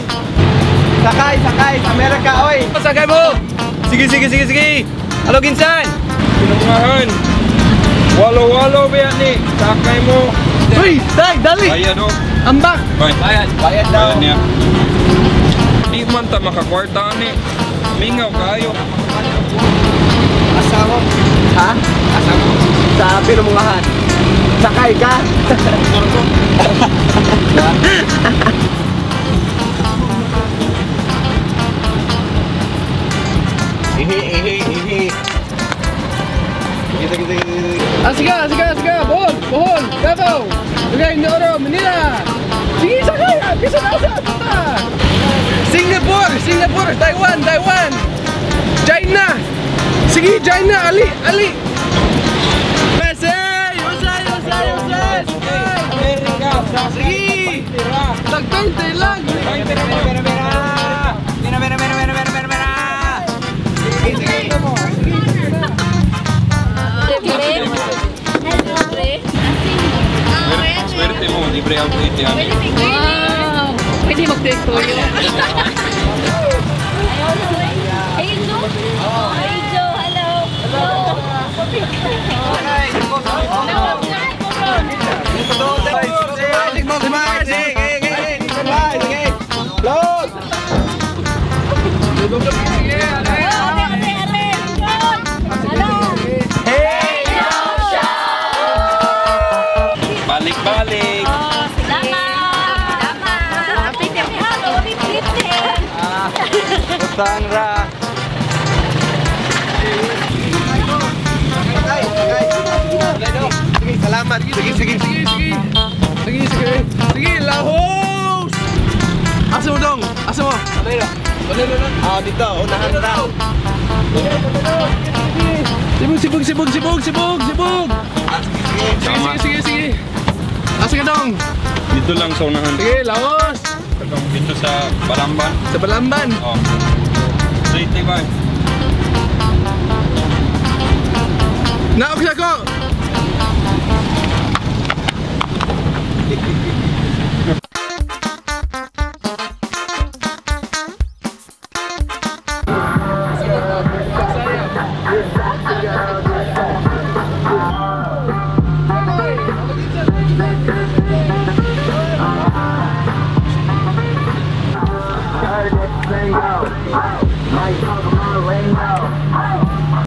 Ron. Sakay, sakay, sa Amerika, oy. Sakay mo. Sige, sige, sige, sige. Halo, Ginsan. Pinungahan. Walo-walo ba yan ni? Sakay mo. Uy, tay, dali. Bayad oh. Ambak. Bay. Bayad, Bayad daw. Bayad niya. Di man ta makakwarta ni. Mingaw kayo. Asawa. Ha? Asawa. Sa pinumungahan. Sakay ka. Ihi, ihi, ihi. Sige, sige, sige, sige. Ah, sige, sige, sige. Bohol, Bohol, Davao, Cagayan de Oro, Manila. Sige, sakay. Bisa na sa. Singapore, Singapore, Taiwan, Taiwan. China. Sige, China, ali, ali. USA, USA, USA, USA. Amerika. Sige. Tag 20 lang. Mira, mira, mira. Mira, mira, mira, mira, mira, mira. Sige, sige. Swerte mo, libre ang plate yan. Wow! Pwede mag-take ko yun. Hey, Joe! Hey, Joe! Hello! Balik-balik. Utang ra. Sakay, sakay. Sige, salamat. Sige, sige. Sige, sige. Sige, sige. Sige, lahos! Asa mo dong? Asa mo? Ah, dito, unahan ra. Sibog, sibog, sibog, sibog, sibog, sibog! Sige, sige, sige, sige. Asa ka dong? Dito lang sa unahan. Sige, lahos! Dito sa Balamban. Sa Balamban. Oh. Straight ba?